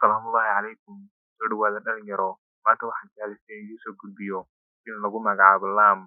Asalaamu calaykum. Soo dhawaada dhalinyaro. Maanta waxaan jeclaystay in idiin soo gudbiyo film lagu magacaabo Lamb.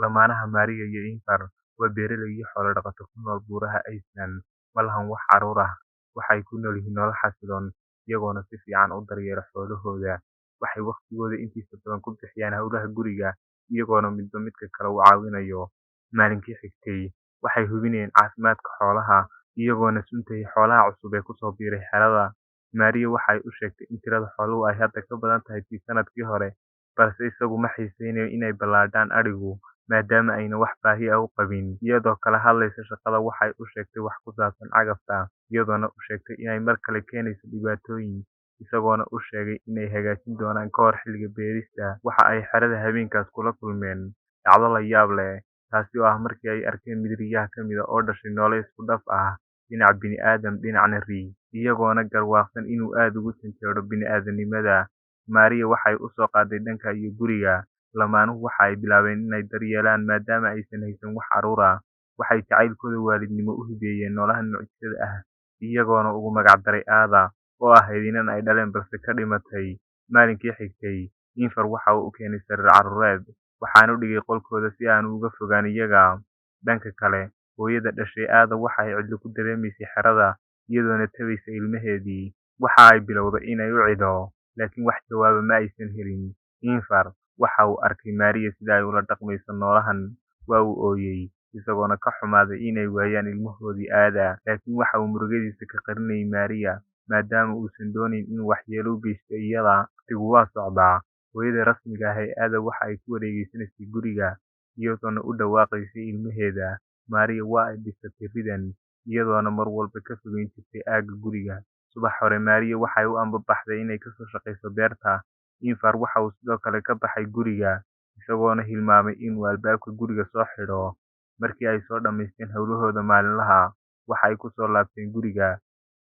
Lamaanaha Maria iyo Ingvar waa beeraley iyo xoolo dhaqato ku nool buuraha Iceland. Ma lahan wax carruur ah. Waxay ku nool yihiin nolol xasiloon, iyagoona si fiican u daryeela xoolahooda. Waxay waqtigooda intiisa badan ku bixiyaan hawlaha guriga, iyagoona midba midka kale u caawinayo. Maalinkii xigtay, waxay hubinayeen caafimaadka xoolaha, iyagoona suntayay xoolaha cusub ee kusoo biiray xerada. Maria waxa ay u sheegtay in tirada xooluhu ay hadda ka badan tahay tii sanadkii hore, balse isagu ma xiiseynayo inay ballaadhaan adhigu, maadaama ayna wax baahi ah u qabin. Iyadoo kala hadlaysa shaqada, waxay u sheegtay wax ku saabsan cagafta, iyadoona u sheegtay inay mar kale keenayso dhibaatooyin, isagoona u sheegay inay hagaajin doonaan ka hor xilliga beerista. Waxa ay xerada habeenkaas kula kulmeen dhacdo la yaab leh, taasi oo ah markii ay arkeen mid riyaha ka mid ah oo dhashay noole isku dhaf ah, dhinac bini'aadam dhinacna ri, iyagoona garwaaqsan inuu aad ugu janjeero bini'aadanimada. Maria waxay u soo qaaday dhanka iyo guriga. Lamaanuhu waxa ay bilaabeen inay daryeelaan maadaama aysan haysan wax carruur ah. Waxay jacaylkooda waalidnimo u hibeeyeen noolahan mucjisada ah, iyagoona ugu magac daray Aada, oo ahayd inan ay dhaleen balse ka dhimatay. Maalinkii xigtay, Ingvar waxa uu u keenay sariir carruureed, waxaanu dhigay qolkooda si aanu uga fogaan iyaga. Dhanka kale, hooyada dhashay Aada waxa ay cidlo ku dareemaysay xerada, iyadoona tabaysa ilmaheedii. Waxa ay bilowday inay u cido, laakiin wax jawaab ah ma aysan helin. Ingvar waxa uu arkay Maria sida ay ula dhaqmayso noolahan, waa uu ooyay, isagoona ka xumaaday inay waayaan ilmahoodii Aada. Laakiin waxa uu murugadiisa ka qarinayay Maria, maadaama uusan doonayn inuu waxyeello u geysto iyada. Waqtigu waa socdaa. Hooyada rasmiga ah ee Aada waxa ay ku wareegaysanaysay guriga, iyadoona u dhawaaqaysay ilmaheeda. Maria waa ay dhibsatay ridan, iyadoona mar walba ka fogeyn jirtay aagga guriga. Subax hore, Maria waxay u ambabaxday inay kasoo shaqayso beerta. Ingvar waxa uu sidoo kale ka baxay guriga, isagoona hilmaamay inuu albaabka guriga soo xidho. Markii ay soo dhammaysteen hawlahooda maalinlaha, waxa ay ku soo laabteen guriga,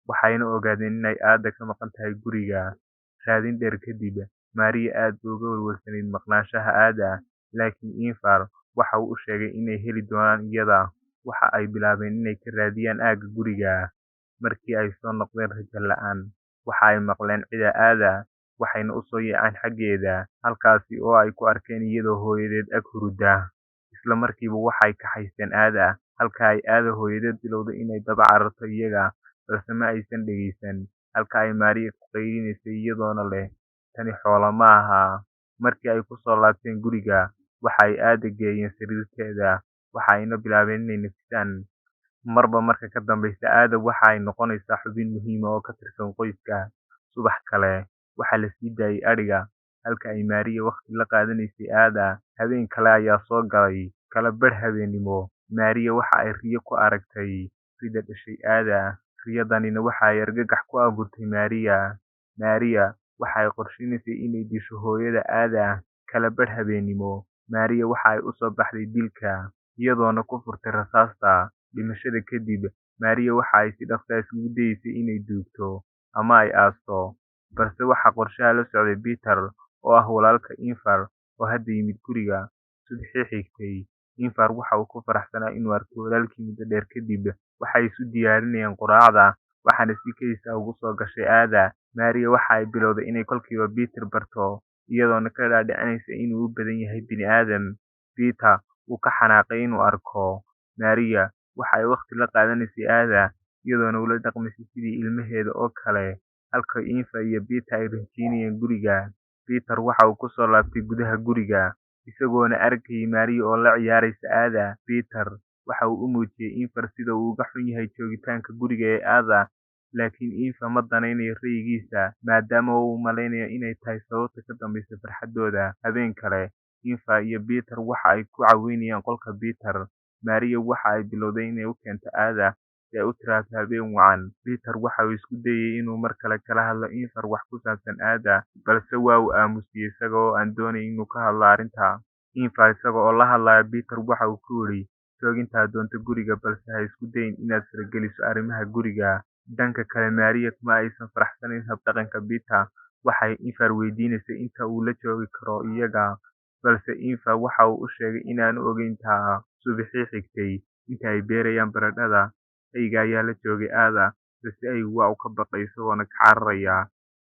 waxayna ogaadeen inay Aada ka maqan tahay guriga. Raadin dheer kadib, Maria aad bay uga walwalsanayd maqnaanshaha Aada, laakiin Ingvar waxa uu u sheegay inay heli doonaan iyada. Waxa ay bilaabeen inay ka raadiyaan aagga guriga. Markii ay soo noqdeen rajo la'aan, waxa ay maqleen cida Aada, waxayna u soo yaaceen xaggeeda, halkaasi oo ay ku arkeen iyadoo hooyadeed ag hurudda. Isla markiiba waxay kaxaysteen Aada, halka ay Aada hooyadeed bilowday inay daba cararto iyaga, balse ma aysan dhegeysan, halka ay Maria ku qaylinaysay iyadoona leh, tani xoolo ma aha. Markii ay ku soo laabteen guriga, waxa ay Aada geeyeen sariirteeda, waxa ayna bilaabeen inay nafisaan. Marba marka ka dambeysa, Aada waxa ay noqonaysaa xubin muhiim ah oo ka tirsan qoyska. Subax kale, waxaa la sii daayay adhiga, halka ay Maria waqti la qaadanaysay Aada. Habeen kale ayaa soo galay, kala badh habeenimo. Maria waxa ay riyo ku aragtay rida dhashay Aada. Riyadanina waxa ay argagax ku abuurtay Maria. Maria waxa ay qorsheynaysay inay disho hooyada Aada. Kala badh habeenimo, Maria waxa ay u soo baxday dilka, iyadoona ku furtay rasaasta. Dhimashada kadib, Maria waxa ay si dhaqso ah isugu dayeysay inay duugto ama ay aasto, balse waxaa qorshaha la socday Peter, oo ah walaalka Ingvar oo hadda yimid guriga. Subaxii xigtay, Ingvar waxa uu ku faraxsanaa inuu arko walaalkii muddo dheer kadib. Waxay isu diyaarinayeen quraacda, waxaana si kedis ah ugu soo gashay Aada. Maria waxa ay bilowday inay kolkiiba Peter barto, iyadoona ka dhaadhicinaysa inuu u badan yahay bini'aadam. Peter wuu ka xanaaqay inuu arko. Maria waxa ay waqti la qaadanaysay Aada, iyadoona ula dhaqmaysay sidii ilmaheeda oo kale, halka Ingvar iyo Peter ay rinjiyeynayeen guriga. Peter waxa uu ku soo laabtay gudaha guriga, isagoona arkayay Maria oo la ciyaaraysa Aada. Peter waxa uu u muujiyay Ingvar sida uu uga xun yahay joogitaanka guriga ee Aada, laakiin Ingvar ma danaynayo ra'yigiisa, maadaama uu u malaynayo inay tahay sababta ka dambaysa farxaddooda. Habeen kale, Ingvar iyo Peter waxa ay ku caweynayeen qolka Peter. Maria waxa ay bilowday inay u keento Aada si ay u tiraahdo habeen wacan. Peter waxa uu isku dayay inuu mar kale kala hadlo Ingvar wax ku saabsan Aada, balse waa uu aamusiyay isaga oo aan doonayn inuu ka hadlo arrinta. Ingvar isaga oo la hadlaya Peter waxa uu ku yidhi, joog intaad doonto guriga, balse ha isku dayin inaad farageliso arrimaha guriga. Dhanka kale, Maria kuma aysan faraxsanayn habdhaqanka Peter. Waxay Ingvar weydiinaysay inta uu la joogi karo iyaga, balse Ingvar waxa uu u sheegay inaanu ogeyn taa. Subaxii xigtay, Inta ay beerayaan baradhada, eyga ayaa la joogay Ada, balse eygu waa uu ka baqay isagoona ka cararaya.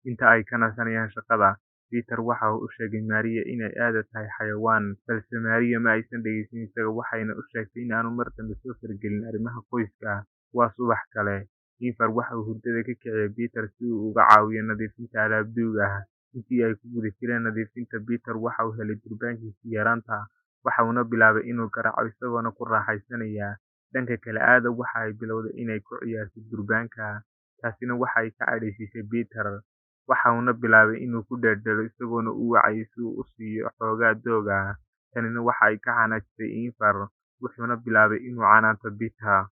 Inta ay ka nasanayaan shaqada, Peter waxa uu u sheegay Maria inay Ada tahay xayawaan, balse Maria ma aysan dhegeysan isaga, waxayna u sheegtay in aanu mar dambe soo faragelin arrimaha qoyska. Waa subax kale. Ingvar waxa uu hurdada ka kiciyay Peter si uu uga caawiyo nadiifinta alaab duug ah. Intii ay ku guda jireen nadiifinta, Peter waxa uu helay durbaankiisii yaraanta, waxa uuna bilaabay inuu garaaco isagoona ku raaxaysanaya. Dhanka kale, Ada waxa ay bilowday inay ku ciyaarto durbaanka, taasina waxa ay ka cadhaysiisay Peter. Waxa uuna bilaabay inuu ku dheeldheelo isagoona u wacayay si uu u siiyo xoogaa doog ah. Tanina waxa ay ka xanaajisay Ingvar, wuxuuna bilaabay inuu canaanto Peter.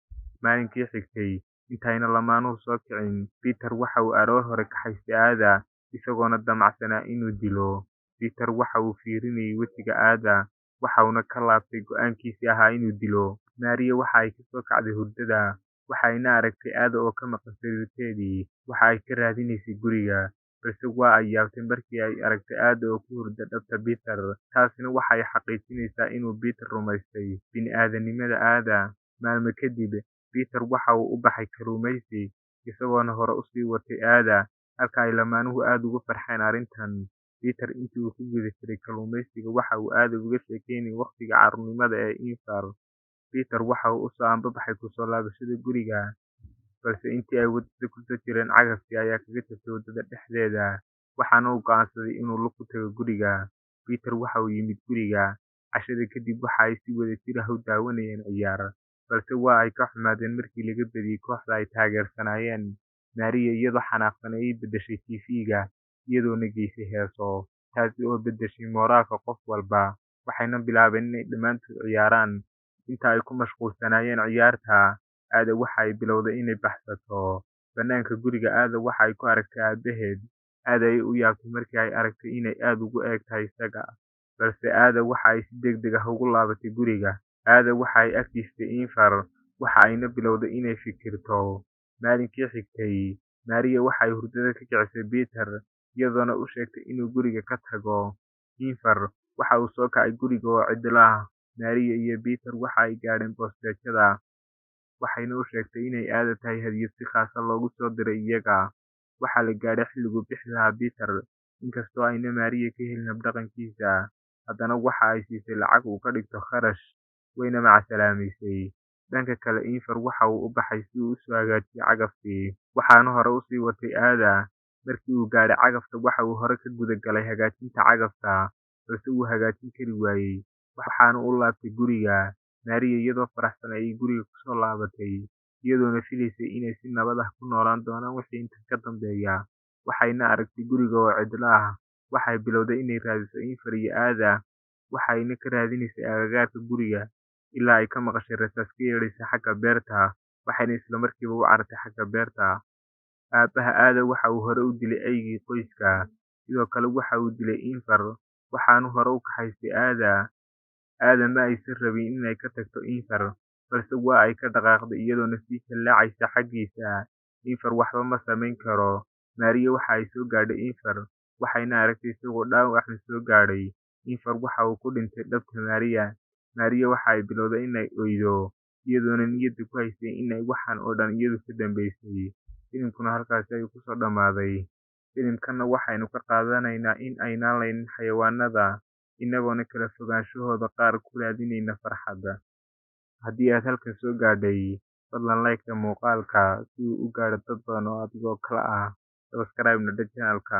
Maalinkii xigtay, intayna lamaanuhu soo kicin, Peter waxa uu aroor hore ka haystay Ada, isagoona damacsanaa inuu dilo. Peter waxa uu fiirinayay wejiga Ada, waxa uuna ka laabtay go'aankiisii ahaa inuu dilo. Maria waxa ay ka soo kacday hurdada, waxa ayna aragtay Ada oo ka maqan sariirteedii. Waxa ay ka raadinaysay guriga, balse waa ay yaabtay markii ay aragtay Ada oo ku hurda dhabta Peter. Taasina waxa ay xaqiijinaysaa inuu Peter rumaystay bini'aadanimada Ada. Maalmo kadib, Peter waxa uu u baxay kalluumaysi, isagoona hore u sii watay Ada, halka ay lamaanuhu aad ugu farxeen arrintan. Peter intii uu ku guda jiray kalluumaysiga, waxa uu Ada uga sheekeynayay waqtigii carruurnimada ee Ingvar. Peter waxa uu u soo ambabaxay ku soo laabashada guriga, balse intii ay waddada ku soo jireen cagaftii ayaa kaga jabtay waddada dhexdeeda, waxaana uu go'aansaday inuu lug ku tago guriga. Peter waxa uu yimid guriga. Cashada kadib waxa ay si wadajir ah u daawanayeen ciyaar, balse waa ay ka xumaadeen markii laga badiyay kooxda ay taageersanaayeen. Maria iyadoo xanaaqsan ayay beddeshay TV-ga, iyadoona geysay heeso, taasi oo beddeshay mooraalka qof walba. Waxayna bilaabeen inay dhammaantood ciyaaraan. Inta ay ku mashquulsanaayeen ciyaarta, Ada waxa ay bilowday inay baxsato. Bannaanka guriga, Ada waxa ay ku aragtay aabaheed. Aad ayay u yaabtay markii ay aragtay inay aad ugu eg tahay isaga, balse Ada waxa ay si degdeg ah ugu laabatay guriga. Ada waxa ay ag jiiftay Ingvar, waxa ayna bilowday inay fikirto. Maalinkii xigtay, Maria waxa ay hurdada ka kicisay Peter, iyadoona u sheegtay inuu guriga ka tago. Ingvar waxa uu soo kacay guriga oo cidlo ah. Maria iyo Peter waxa ay gaadheen bosteejada, waxayna u sheegtay inay Ada tahay hadiyad si khaas ah loogu soo diray iyaga. Waxaa la gaadhay xilliguu bixi lahaa Peter, inkastoo ayna Maria ka helin habdhaqankiisa, haddana waxa ay siisay lacag uu ka dhigto kharash, wayna macasalaamaysay. Dhanka kale, Ingvar waxa uu u baxay si uu u soo hagaajiyo cagaftii, waxaana hore u sii watay Ada. Markii uu gaadhay cagafta, waxa uu hore ka guda galay hagaajinta cagafta, balse wuu hagaajin kari waayay, waxaana u laabtay guriga. Maria iyadoo faraxsan ayay guriga ku soo laabatay, iyadoona filaysay inay si nabad ah ku noolaan doonaan wixii intan ka dambeeya. Waxayna aragtay guriga oo cidlo ah. Waxay bilowday inay raadiso Ingvar iyo Ada, waxayna ka raadinaysay agagaarka guriga ilaa ay ka maqashay rasaas ka yeedhaysa xagga beerta, waxayna isla markiiba u carartay xagga beerta. Aabaha Ada waxa uu hore u dilay eygii qoyska, sidoo kale waxa uu dilay Ingvar, waxaanu hore u kaxaystay Ada. Ada ma aysan rabin inay ka tagto Ingvar, balse waa ay ka dhaqaaqday iyadoona sii jallaacaysa xaggiisa. Ingvar waxba ma samayn karo. Maria waxa ay soo gaadhay Ingvar, waxayna aragtay isagoo dhaawac xun soo gaadhay. Ingvar waxa uu ku dhintay dhabta Maria. Maria waxa ay bilowday inay oydo, iyadoona niyadda ku haysay inay waxan oo dhan iyadu ka dambeysay. Filimkuna halkaasi ayuu ku soo dhammaaday. Filimkanna waxaynu ka qaadanaynaa in aynaan laynin xayawaanada, inagoona kala fogaanshahooda qaar ku raadinayna farxadda. Haddii aad halkan soo gaadhay, fadlan like muuqaalka si uu u gaadho dad badan oo adigoo kale ah. Subscribe na channel-ka.